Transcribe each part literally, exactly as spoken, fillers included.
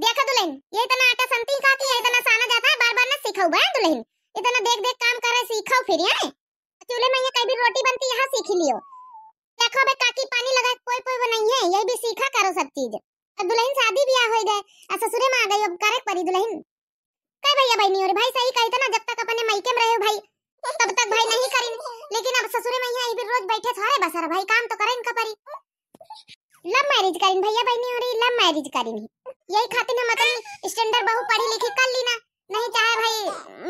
देखो दुलहिन, ये इतना आटा सनती का कि ये इतना साना जाता है, बार बार ना सिखाऊ बा दुलहिन, इतना देख देख काम करे सीखो फिर, हैं? चूल्हे में ये कई भी रोटी बनती, यहाँ सीख लियो। देखो बे काकी पानी लगा के पोई पोई बनाई है, यही भी सीखा करो सब चीज। अब दुलहिन शादी ब्याह हो गए, आ ससुरे में आ गई, अब करे के परी दुलहिन। कई भैया बहनी हो रे भाई, सही कही थे ना, जब तक अपने मायके में रहे हो भाई, तब तक भाई नहीं करिन, लेकिन अब ससुरे में यहाँ भी रोज बैठे थोड़े बसर भाई, काम तो करे इनका परी। लव मैरिज करिन भैया बहनी हो रे, लव मैरिज करिन ही, यही खातिर हम अपनी स्टैंडर्ड बहू पढ़ी लिखी कर ली ना, नहीं चाहे भाई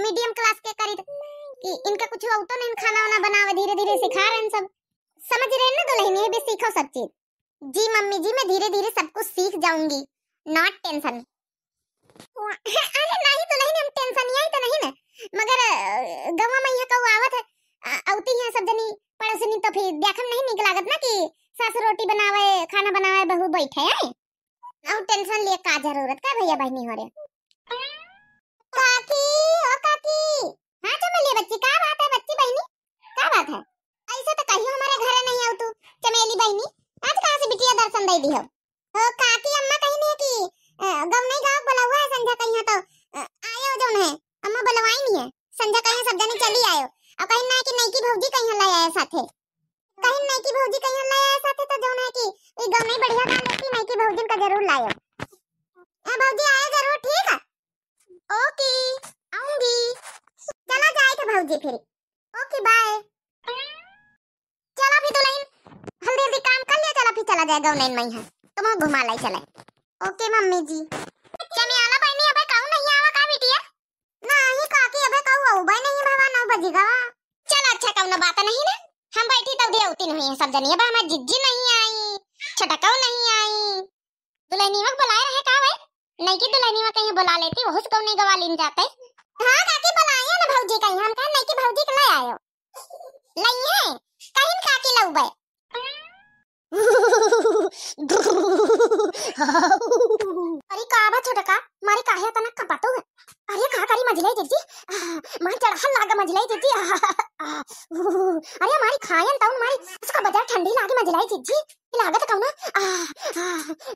मीडियम क्लास के करी कि इनका कुछ हो तो नहीं, खाना वाना बनावे धीरे धीरे सिखा रहे हैं सब, समझ रहे हैं ना दुलहिन, ये भी सीखो सब चीज। जी मम्मी जी, मैं धीरे धीरे सब कुछ सीख जाऊंगी, not tension। अरे नहीं दुलहिन, हम टेंशन यही तो नहीं ना, मगर अ, गवा में यहाँ कहू आवत है, अ, औती हैं सब जनी पड़ोसनी, तो फिर देखम नहीं निक लागत ना कि सास रोटी बनावे, खाना बनावे, बहू बैठे है। और टेंशन लिए का जरूरत का भैया बहनी हो रे? काकी, ओ काकी। हाँ चमेली बच्ची, का बात है बच्ची बहनी, का बात है? ऐसे तो कहियो हमारे घरे नहीं आओ तू चमेली बहनी, आज कहाँ से बिटिया दर्शन दे दी हो? ओ काकी, अम्मा कही नहीं कि अ, गौनई गाँव बोलावा है संझा कहिया तो अ, आयो जौन है, अम्मा बोलवाई नहीं है, संझा कहिया सब जने चली आयो। और कहीं ना कि नईकी भौजी कहिया ले आए साथे, कहीं नईकी भौजी कहिया ले आए साथे तो जौन है कि ये गौनई बढ़िया गा लेती, नईकी भौजिन का जरूर लायो। ए भौजी आयो जरूर, ठीक है? ओके, आऊंगी। चला जाए थे भौजी फिर। Okay bye. चला भी दुलहिन, हल्दी हल्दी काम कर लिया, चला फिर चला जाए गौनैन मइहाँ, तुम घुमा लाई चले। ओके मम्मी जी। चमियाला बहनी, अबे कहूँ नहीं आवा का बिटिया? नहीं काकी, अबे कहूँ अउबे नहीं भवा, नौ बजी गवा। चल अच्छा, कौनो बात नहीं ना, हम बैठी तब दे अउती नहीं है सब जनी। अब हमार जिज्जी नहीं आई, छोटकऊ नहीं आई, दुलहिनिया के बुलाए रहे का भाई? नईकी दुलहिनिया कहीं बुला लेती, वहू से कौन गवा लीन जाते। हाँ काकी, बुलाए ना भौजी कहीं, हम कहे नईकी भौजी के ले आयो। लइहे, कहिन काकी लउबे। अरे का बा छोटका, मारी काहे अतना कपातो है? अरे का करी मझिलाई जिज्जी, आ, मार चढ़ा लागा मझिलाई जिज्जी, आ, आ, ऊ, अरे मारी खायन तउन मारी, उसका बजार ठंडी लागी मझिलाई जिज्जी, लागत कौनो, आ, आ,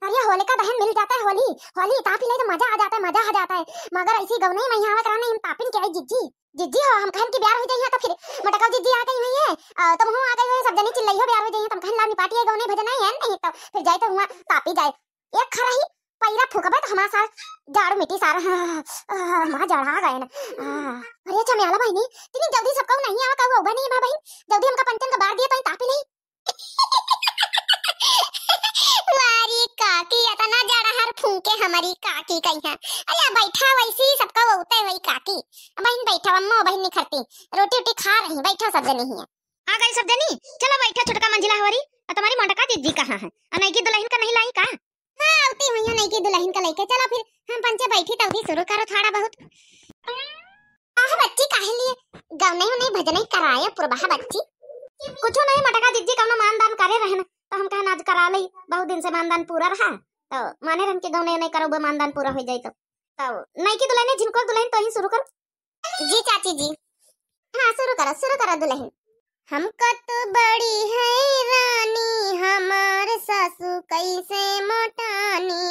अरे होलिका दहन मिल जाता है, होली, होली तापी ले तो मजा आ जाता है, मजा आ जाता है, मगर ऐसी गौनई मइहाँ आवत रहने हम तापिन के आई जिज्जी। जिज्जी हो, हम कहन कि ब्यार हो जाइए तो फिर मोटका जिज्जी आ गई हुई है, आ, तुम हो आ गई हुई है, सब जनी चिल्लाई हो ब्यार हो जाइए, तुम कहन ला निपाटी है गौनई भजन है नहीं तो फिर जाए तो हुआ तापी जाए। एक खरही पैरा फूकबे तो हमार सार जाड़ू मिट्टी सार, हाँ, हाँ, हाँ, माँ जड़ा गए ना। हाँ। अरे चमियाला बहनी, तिनी जल्दी सबका नहीं आवा कहू अउबे नहीं बा बहन, जल्दी हमका पंचन का बार दिए तो तापी नहीं। वारी काकी, अतना जड़ा हर फूके हमारी काकी कहीं है। अरे बैठा वैसी सबका उते हुई काकी। बहन बैठा, अम्मा बहन निखरती, रोटी उटी खा रही, बैठा सब जनी ही। आ गई सब जनी, चलो बैठा छोटका मंझिला हवरी, और तुम्हारी मोटका जिज्जी कहाँ है? और नईकी दुलहिन का नहीं लाई का? हाँ, अउती हुई है नईकी दुलहिन का लेके। चलो फिर हम पंचे बैठी तउरी शुरू करो थोड़ा बहुत। आह बच्ची, काहे लिए गौनई उनई भजनई कराए पुरबहा बच्ची? कुछो नहीं मोटका जिज्जी, कौनो मानदान करे रहन, तो हम कहन आज करा लई, बहुत दिन से मानदान पूरा रहा, तो माने रहन के गौनई उनई करो, मानदान पूरा हो जाए तो। तो नईकी दुलहिन झिनको दुलहिन तो ही शुरू करो। जी चाची जी। हाँ, शुरू करो, शुरू करो दुलहिन। हमका तो बड़ी है रानी हमार सासू कैसे मोटानी।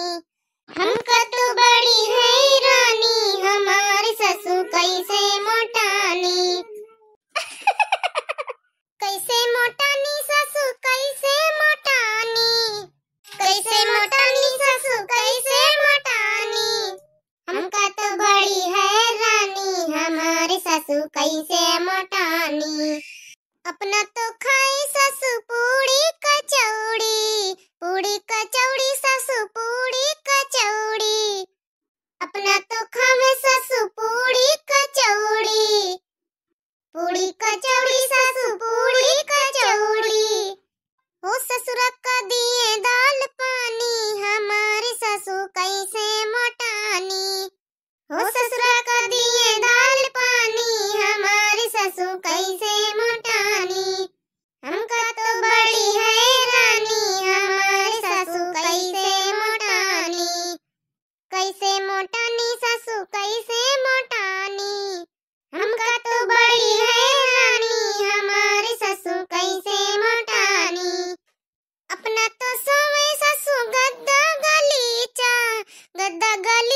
हमका तो बड़ी है रानी हमार सासू कैसे मोटानी। कैसे मोटानी सासू कैसे मोटानी। कैसे मोटानी सासू कैसे मोटानी। हमका तो बड़ी है रानी हमार सासू कैसे मोटानी। अपना तो खाए सासू पूड़ी कचौड़ी, पूड़ी कचौड़ी सासू पूड़ी कचौड़ी। अपना तो खावे सासू पूड़ी कचौड़ी, पूड़ी कचौड़ी सासू पूड़ी कचौड़ी। हो ससुरा का दिए दाल पानी हमार सासू कैसे मोटानी। हो ससुरा का दिए दाल पानी हमार सासू कैसे मोटानी। हमका तो बड़ी है रानी हमार सासू कैसे मोटानी। कैसे मोटानी सासू कैसे मोटानी। हमका तो बड़ी है रानी हमार सासू कैसे मोटानी। अपना तो सोवे सासू गद्दा गलीचा, गद्दा गली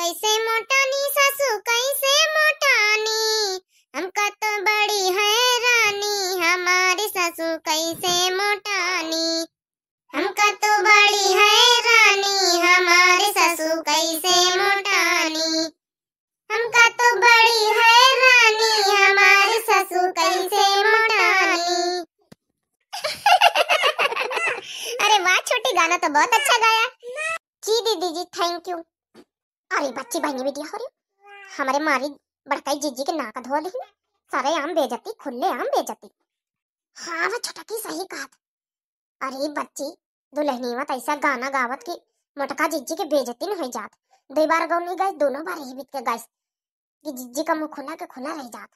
कैसे मोटानी सासू, कैसे मोटानी, हमका तो बड़ी हैरानी, हमारे सासू कैसे मोटानी। हमका तो बड़ी हैरानी, हमारे सासू कैसे मोटानी। हमका तो बड़ी हैरानी, हमारे सासू कैसे मोटानी। अरे वाह छोटी, गाना तो बहुत अच्छा गाया। जी दीदी जी, thank you। अरे बच्ची बहिनी बिटिया हो रही, हमारे मारी बड़काई जीजी के नाक धो ली, सरेआम बेइज्जती, खुलेआम बेइज्जती। हाँ वो छोटकी सही कहत। अरे बच्ची, दुल्हनिया त ऐसा गाना गावत कि मोटका जीजी के बेइज्जती न हो जात। दो बार गौनी गाइस, दोनों बार यही बीत के गाइस कि जीजी का मुंह खुला के खुला रह जात।